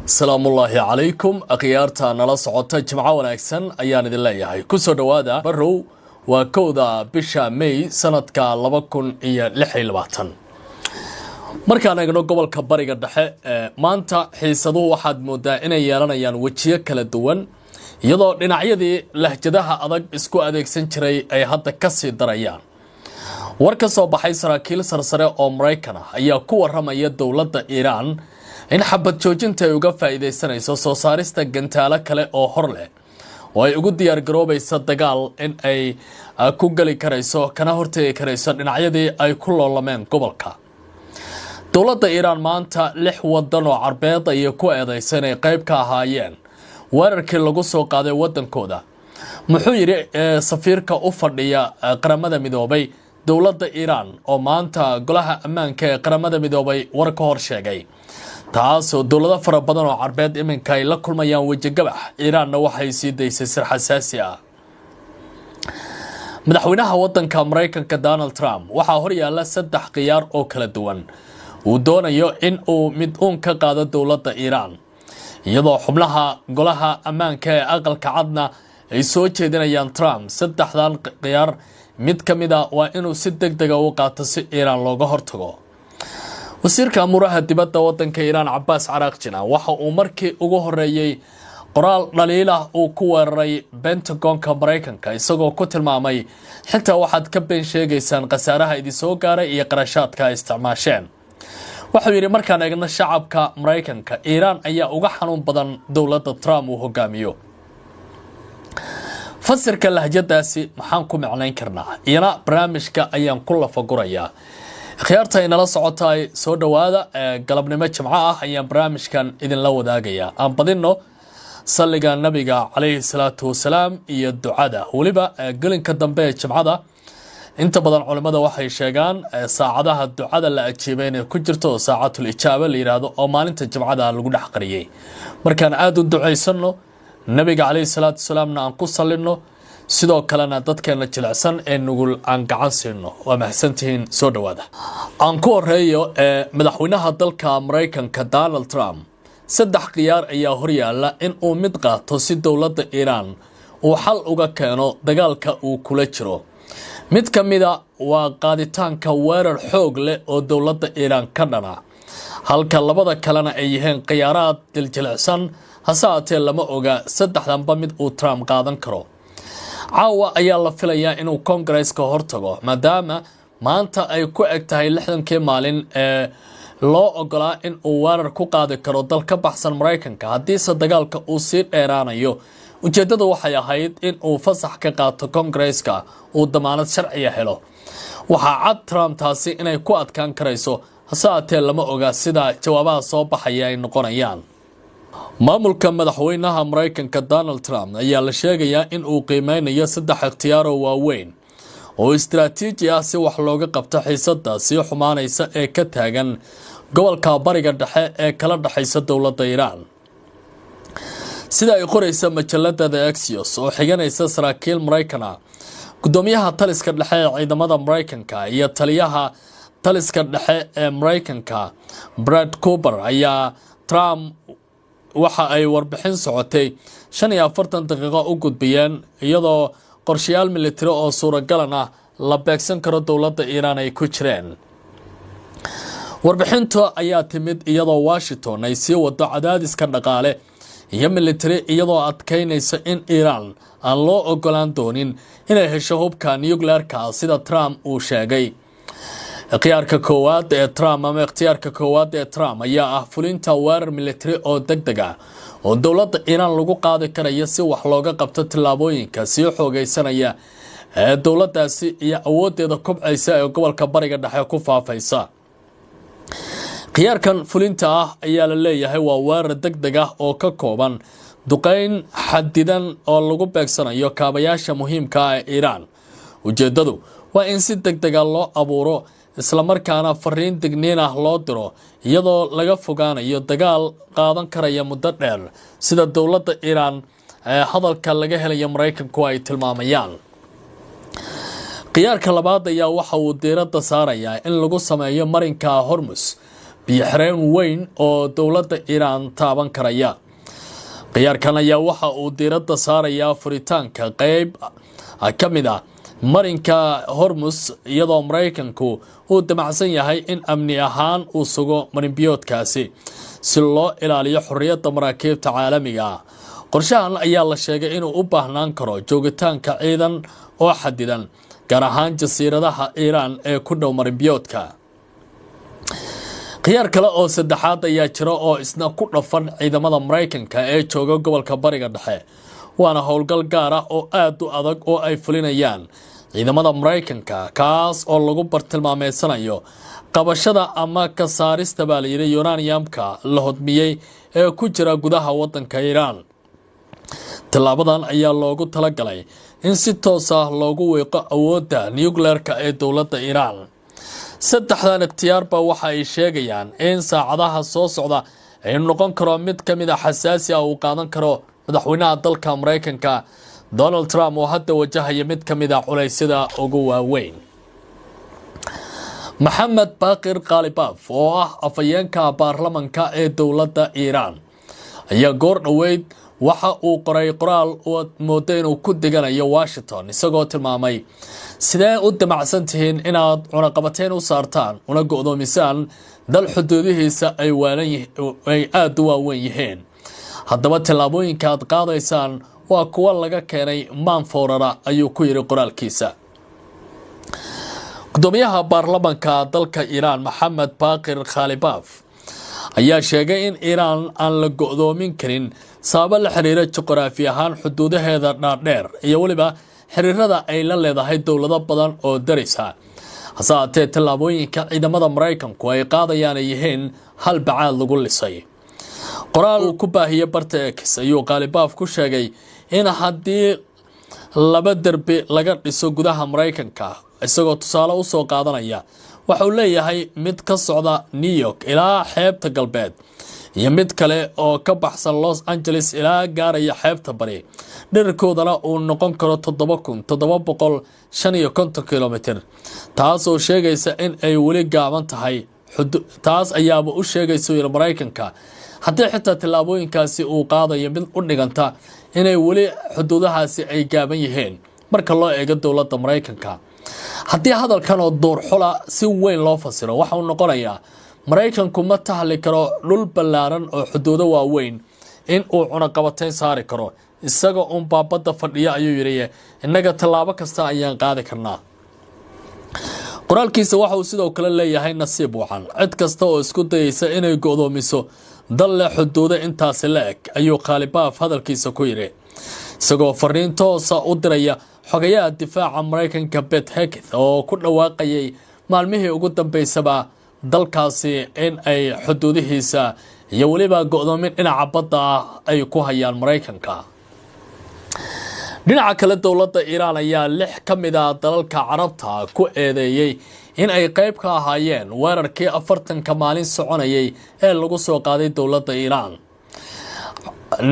Asalaamullaahi calaykum, akhyaarta nala socota, jimco wanaagsan ayaan idin leeyahay. Kusoo dhowaada barow. Waa 1da bisha May sanadka 2026. Markaan eegno gobolka Bariga Dhexe maanta, xiisaduhu waxaad moodaa inay yeelanayaan wejiyo kala duwan, iyadoo dhinacyadii lahjadaha adag isku adeegsan jiray ay hadda ka sii darayaan. War ka soo baxay saraakiil sarsare oo Maraykan ah ayaa ku waramaya dowladda Iiraan in xabad joojinta ay uga faa'iidaysanayso soo saarista gantaalo kale oo hor leh, oo ay ugu diyaargaroobayso dagaal in ay ku geli karayso kana hortegi karayso dhinacyadii ay ku loolameen gobolka. Dowladda Iiraan maanta lix wadan oo Carbeed ayay ku eedeysa inay qayb ka ahaayeen weerarkii lagu soo qaaday wadankooda. Muxuu yidhi safiirka u fadhiya Qaramada Midoobay dowladda Iiraan oo maanta Golaha Ammaanka ee Qaramada Midoobay war ka hor sheegay, taasoo dowlado fara badan oo Carbeed iminka ay la kulmayaan wejigabax? Iiraanna waxay sii daysay sir xasaasi ah. Madaxweynaha wadanka Maraykanka Donald Trump waxaa horyaala saddex khiyaar oo kala duwan uu doonayo in uu mid uun ka qaado dowladda Iiraan, iyadoo xubnaha Golaha Ammaanka ee Aqalka Cadna ay soo jeedinayaan Trump saddexdan khiyaar mid ka mid a waa inuu si deg dega u qaato si Iiraan looga hortago. Wasiirka amuuraha dibadda wadanka Iiraan Cabaas Caraaqjina waxa uu markii ugu horeeyey qoraal dhaliilah uu ku weeraray Pentagonka Maraykanka, isagoo ku tilmaamay xitaa waxaad ka been sheegaysaan khasaaraha idinsoo gaaray iyo qarashaadka ay isticmaasheen. Wuxuu yidhi, markaan eegno shacabka Maraykanka, Iiraan ayaa uga xanuun badan dowladda Trump uu hogaamiyo. Fasirka lahjadaasi maxaan ku micnayn karnaa? Iyana barnaamijka ayaan ku lafagurayaa. Akhyaarta inala socotaay, soo dhowaada. Galabnimo jimco ah ayaan barnaamijkan idinla wadaagayaa. Aan badinno salliga Nabiga calayhi salaatu wasalaam iyo ducada. Weliba gelinka dambe ee jimcada inta badan culimmada waxay sheegaan saacadaha ducada la ajiibay inay ku jirto, oo saacatul ijaaba la yidhaahdo, oo maalinta jimcada lagu dhex qariyey. Markaan aada u ducaysanno, Nabiga calayhi salaatu wasalaamna aan ku sallinno, sidoo kalena dadkeena jilicsan ee nugul aan gacan siino. Waa mahadsantihiin, soo dhowaada. Aan ku horeeyo madaxweynaha dalka Maraykanka Donald Trump. Saddex khiyaar ayaa horyaala in uu mid qaato si dowladda Iiraan uu xal uga keeno dagaalka uu kula jiro. Mid ka mida waa qaaditaanka weerar xoog leh oo dowladda Iiraan ka dhana, halka labada kalena ay yihiin khiyaaraad diljilicsan. Hase haatee lama oga saddexdanba mid uu Trump qaadan karo. Caawa ayaa la filayaa inuu Kongareska hortago, maadaama maanta ay ku eg tahay 60kii maalin ee loo ogolaa in uu weerar ku qaadi karo dal ka baxsan Maraykanka haddiise dagaalka uu sii dheeraanayo. Ujeeddadu waxay ahayd in uu fasax ka qaato Kongareska, uu damaanad sharciya helo. Waxaa cad Trump taasi inay ku adkaan karayso, hase haatee lama oga sida jawaabaha soo baxaya ay noqonayaan. Maamulka madaxweynaha Maraykanka Donald Trump ayaa la sheegayaa in uu qiimeynayo saddex ikhtiyaaroo waaweyn oo istaraatiiji ah si wax looga qabto xiisadda sii xumaanaysa ee ka taagan gobolka Bariga Dhexe ee kala dhexaysa dowladda Iiraan. Sida ay qoraysa majalada The Axios oo xiganaysa saraakiil Maraykan ah, guddoomiyaha taliska dhexe ee ciidamada Maraykanka iyo taliyaha taliska dhexe ee Maraykanka Brad Cooper ayaa Trump waxa ay warbixin socotay 45 daqiiqo u gudbiyeen, iyadoo qorshayaal militari oo suuragalan ah la beegsan karo dowladda Iiraan ay ku jireen. Warbixinta ayaa timid iyadoo Washington ay sii wado cadaadiska dhaqaale iyo militari, iyadoo adkeynaysa in Iiraan aan loo ogolaan doonin inay hesho hubka nuclearka, sida Trump uu sheegay. Khiyaarka koowaad ee Trump ama ikhtiyaarka koowaad ee Trump ayaa ah fulinta weerar militari oo deg deg ah oo dowladda Iiraan lagu qaadi karayo, si wax looga qabto tillaabooyinka sii xoogaysanaya ee dowladdaasi iyo awooddeeda kobcaysa ee gobolka Bariga Dhexe ku faafaysa. Khiyaarkan fulinta ah ayaa la leeyahay waa weerar deg deg ah oo ka kooban duqeyn xadidan oo lagu beegsanayo kaabayaasha muhiimka ah ee Iiraan. Ujeeddadu waa in si deg dega loo abuuro, islamarkaana fariin digniin ah loo diro, iyadoo laga fogaanayo dagaal qaadan karaya muddo dheer, sida dowladda Iiraan ee hadalka laga helayo Maraykanku ay tilmaamayaan. Khiyaarka labaad ayaa waxa uu diiradda saarayaa in lagu sameeyo marinka Hormus Biyo-xireen weyn oo dowladda Iiraan taaban karaya. Khiyaarkan ayaa waxa uu diiradda saarayaa furitaanka qeyb ka mid ah marinka Hormus, iyadoo Maraykanku uu damacsan yahay in amni ahaan uu sugo marinbiyoodkaasi si loo ilaaliyo xorriyadda maraakiibta caalamiga ah. Qorshahan ayaa la sheegay inuu u baahnaan karo joogitaanka ciidan oo xadidan, gaar ahaan jasiiradaha Iiraan ee ku dhow marinbiyoodka. Khiyaar kale oo saddexaad ayaa jira oo isna ku dhafan ciidamada Maraykanka ee jooga gobolka Bariga Dhexe, waana howlgal gaar ah oo aada u adag oo ay fulinayaan ciidamada Maraykanka, kaas oo lagu bartilmaameysanayo qabashada ama ka saarista, baa layidhi, uraniumka la hodmiyey ee ku jira gudaha wadanka Iiraan. Tallaabadan ayaa loogu talagalay in si toos ah loogu wiiqo awoodda nuclearka ee dowladda Iiraan. Saddexdan ikhtiyaarba waxa ay sheegayaan in saacadaha soo socda ay noqon karo mid ka mid ah xasaasi ah uu qaadan karo madaxweynaha dalka Maraykanka Donald Trump, oo hadda wajahaya mid ka mid ah culaysyada ugu waaweyn. Maxamed Baaqir Khalibaaf, oo ah afhayeenka baarlamanka ee dowladda Iiraan, ayaa goor dhoweyd waxa uu qoray qoraal uu moodo inuu ku diganayo Washington, isagoo tilmaamay: "Sidee u damacsan tihiin inaad cunaqabateyn u saartaan una go-doomisaan dal xuduudihiisa ay ay aada u waaweyn yihiin? Haddaba tallaabooyinka aad qaadaysaan waa kuwo laga keenay maanfoorara," ayuu ku yidhi qoraalkiisa. Gudoomiyaha baarlamanka dalka Iiraan, Maxamed Baaqir Khalibaaf, ayaa sheegay in Iiraan aan la go-doomin karin sababo la xiriira juqraafi ahaan xuduudaheeda dhaadheer iyo weliba xiriirada ay la leedahay dowlado badan oo darisa. Hase haatee, tallaabooyinka ciidamada Maraykanku ay qaadayaan ay yihiin hal bacaad lagu lisay. Qoraal uu ku baahiyey barta X ayuu Qaalibaaf ku sheegay in haddii laba derbi laga dhiso gudaha Maraykanka, isagoo tusaale usoo qaadanaya, waxa uu leeyahay mid ka socda New York ilaa xeebta galbeed iyo mid kale oo ka baxsan Los Angeles ilaa gaaraya xeebta bari, dherarkoodana uu noqon karo 7755 kilomitir, taasoo sheegaysa in ay weli gaaban tahay. Taas ayaaba u sheegaysa, yiri, Maraykanka haddii xitaa tallaabooyinkaasi uu qaadayo mid u dhiganta inay weli xuduudahaasi ay gaaban yihiin marka loo eego dowladda Maraykanka. Haddii hadalkan oo duurxula si weyn loo fasiro, waxa uu noqonayaa Maraykanku ma tahli karo dhul ballaaran oo xuduudo waaweyn in uu cunaqabatayn saari karo, isaga uunbaa badda fadhiya, ayuu yidhi. Innaga tallaabo kasta ayaan qaadi karnaa. Qoraalkiisa waxa uu sidoo kale leeyahay: "Nasiib wacan cid kasta oo isku dayeysa inay go'doomiso dal leh xuduudo intaasi la eg," ayuu Khaalibaaf hadalkiisa ku yidhi, isagoo fariin toosa u diraya xogayaha difaaca Maraykanka Pete Hegseth, oo ku dhawaaqayay maalmihii ugu dambeysaba dalkaasi in ay xuduudihiisa iyo weliba go'doomin dhinaca badda ah ay ku hayaan Maraykanka. Dhinaca kale, dowladda Iiraan ayaa lix ka mid ah dalalka Carabta ku eedeeyey in ay qayb ka ahaayeen weerarkii 40-ka maalin soconayay ee lagu soo qaaday dowladda Iiraan.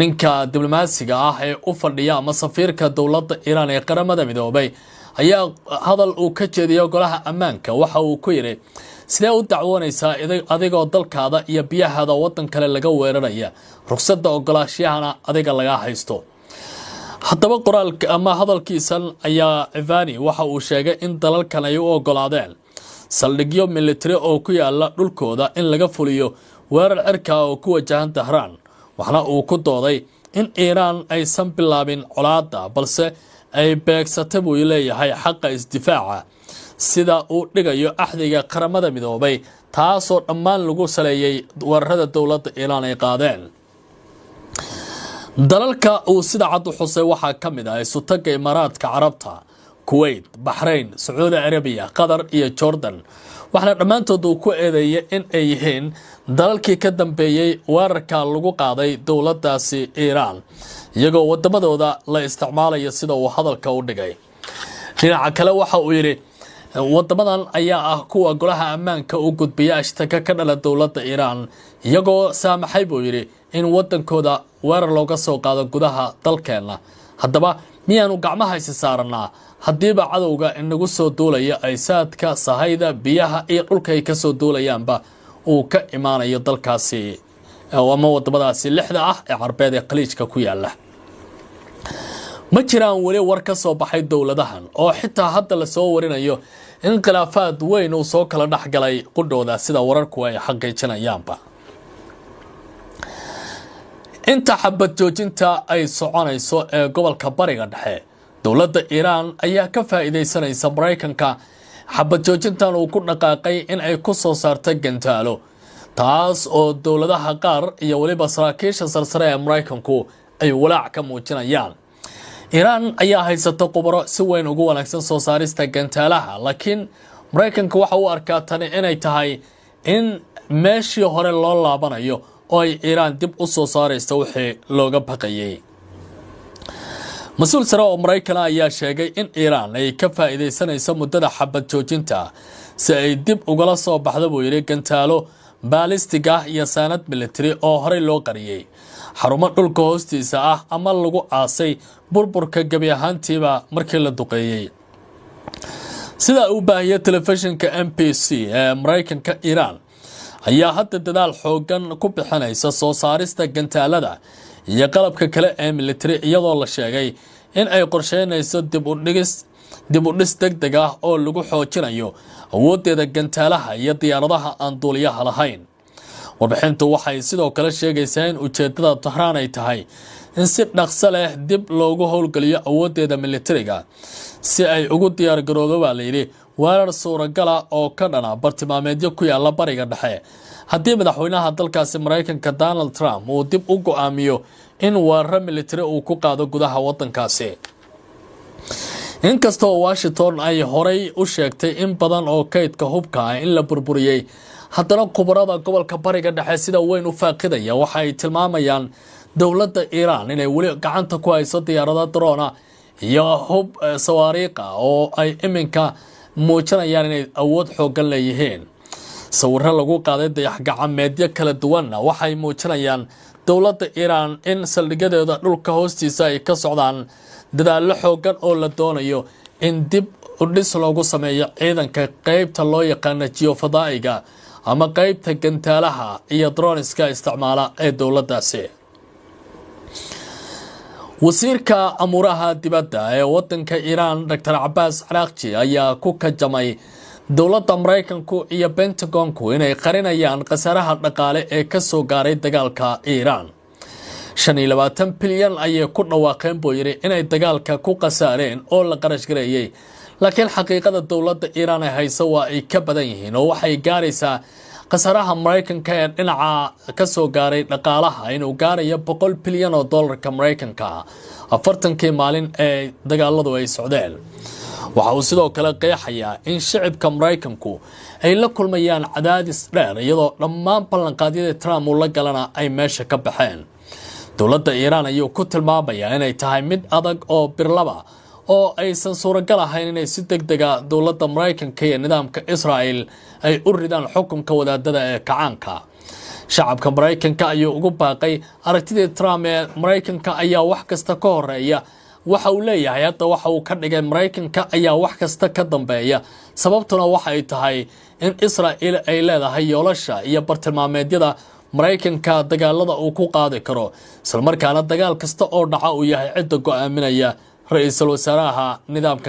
Ninka diblomaasiga ah ee u fadhiya ama safiirka dowladda Iiraan ee Qaramada Midoobay ayaa hadal uu ka jeediyay golaha ammaanka waxa uu ku yidhi: "Sidee u dacwoonaysaa adigoo dalkaada iyo biyahaada waddan kale laga weeraraya, ruqsadda ogolaashiyahana adiga lagaa haysto?" Haddaba qoraalka ama hadalkiisan ayaa Ivani waxa uu sheegay in dalalkan ay u ogolaadeen saldhigyo militari oo ku yaala dhulkooda in laga fuliyo weerar cirka oo ku wajahan Dahraan, waxna uu ku dooday in Iiraan aysan bilaabin colaadda, balse ay beegsata, buu leeyahay, xaqa isdifaaca sida uu dhigayo axdiga Qaramada Midoobay, taasoo dhammaan lagu saleeyey weerarada dowladda Iiraan ay qaadeen. Dalalka uu sida cad u xusay waxaa ka mid ah Isutagga Imaaraadka Carabta, Kuwait, Baxrayn, Sacuudi Arabiya, Qatar iyo Jordan, waxaana dhammaantood uu ku eedeeyay in ay yihiin dalalkii ka dambeeyey weerarka lagu qaaday dowladdaasi Iiraan, iyagoo wadamadooda la isticmaalayo, sida uu hadalka u dhigay. Dhinaca kale, waxa uu yidhi wadamadan ayaa ah kuwa golaha ammaanka u gudbiya ashtaka ka dhala dowladda Iiraan, iyagoo saamaxay, buu yidhi, in wadankooda weerar looga soo qaado gudaha dalkeenna. Haddaba miyaanu gacmaha isi saaranaa haddiiba cadowga inagu soo duulaya ay saadka, sahayda, biyaha iyo dhulka ay kasoo duulayaanba Uu ka imaanayo dalkaasi ama wadamadaasi lixda ah ee Carbeed ee Khaliijka ku yaala. Ma jiraan weli war ka soo baxay dowladahan, oo xitaa hadda lasoo warinayo in khilaafaad weyn uu soo kala dhexgalay qudhooda, sida wararku ay xaqiijinayaanba. Inta xabad joojinta ay soconayso ee gobolka Bariga Dhexe, dowladda Iiraan ayaa ka faa'iidaysanaysa Maraykanka xabad joojintan uu ku dhaqaaqay in ay ku soo saarta gantaalo, taas oo dowladaha qaar iyo weliba saraakiisha sarsare ee Maraykanku ay walaac ka muujinayaan. Iiraan ayaa haysata khubaro si weyn ugu wanaagsan soo saarista gantaalaha, laakiin Maraykanka waxa uu arkaa tani inay tahay in meeshii hore loo laabanayo oo ay Iiraan dib u soo saaraysa wixii looga baqayay. Mas-uul sare oo Maraykana ayaa sheegay in Iiraan ay ka faa'iidaysanayso muddada xabad joojinta si ay dib ugala soo baxdo, buu yidhi, gantaalo baalistig ah iyo saanad military oo horey loo qariyey xarumo dhulka hoostiisa ah ama lagu aasay burburka gebi ahaantiiba markii la duqeeyey. Sida uu baahiyey telefishinka NBC ee Maraykanka, Iiraan ayaa hadda dadaal xoogan ku bixinaysa soo saarista gantaalada iyo qalabka kale ee military, iyadoo la sheegay in ay qorsheynayso dib u dhis deg deg ah oo lagu xoojinayo awooddeeda gantaalaha iyo diyaaradaha aan duuliyaha lahayn. Warbixintu waxay sidoo kale sheegaysaa in ujeedada Tahraan ay tahay in si dhaqso leh dib loogu howlgeliyo awooddeeda militariga si ay ugu diyaargaroodo, baa layidhi, weerar suuragala oo ka dhana bartilmaameedyo ku yaala Bariga Dhexe haddii madaxweynaha dalkaasi Maraykanka Donald Trump uu dib u go-aamiyo in weeraro militari uu ku qaado gudaha wadankaasi. Inkastoo Washington ay horay u sheegtay in badan oo kaydka hubka ah in la burburiyey, haddana khubarada gobolka Bariga Dhexe sida weyn u faaqidaya waxa ay tilmaamayaan dowladda Iiraan inay weli gacanta ku hayso diyaarado drone ah iyo hub sawaariikha oo ay iminka muujinayaan inay awood xoogan leeyihiin. Sawiro lagu qaaday dayax-gacmeedyo kala duwanna waxay muujinayaan dowladda Iiraan in saldhigyadeeda dhulka hoostiisa ay ka socdaan dadaallo xoogan oo la doonayo in dib u dhis loogu sameeyo ciidanka qeybta loo yaqaano jiyofadaa'iga ama qeybta gantaalaha iyo droniska isticmaala ee dowladdaasi. Wasiirka amuuraha dibadda ee wadanka Iiraan, Doctor Cabaas Caraaqji, ayaa ku kajamay dowladda Maraykanku iyo Pentagonku inay qarinayaan khasaaraha dhaqaale ee kasoo gaaray dagaalka Iiraan. 25 bilyan ayay ku dhawaaqeen, buu yidhi, inay dagaalka ku khasaareen oo la qarash gareeyey, laakiin xaqiiqada dowladda Iiraan ay hayso waa ay ka badan yihiin, oo waxay gaaraysaa khasaaraha Maraykanka ee dhinaca kasoo gaaray dhaqaalaha inuu gaarayo 100 bilyan oo dollarka Maraykanka ah 40-kii maalin ee dagaaladu ay socdeen. Waxa uu sidoo kale qeexayaa in shicibka Maraykanku ay la kulmayaan cadaadis dheer, iyadoo dhammaan ballanqaadyadii Trump uu la galana ay meesha ka baxeen. Dowladda Iiraan ayuu ku tilmaamayaa inay tahay mid adag oo birlaba oo aysan suuragal ahayn inay si deg dega dowladda Maraykanka iyo nidaamka Israel ay u ridaan xukunka wadaadada ee kacaanka. Shacabka Maraykanka ayuu ugu baaqay aragtidii Trump ee Maraykanka ayaa wax kasta ka horeeya. Waxa uu leeyahay hadda waxa uu ka dhigay Maraykanka ayaa wax kasta ka dambeeya, sababtuna waxay tahay in Israel ay leedahay yoolasha iyo bartilmaameedyada Maraykanka dagaalada uu ku qaadi karo, islamarkaana dagaal kasta oo dhaca uu yahay cidda go-aaminaya ra-iisul wasaaraha nidaamka.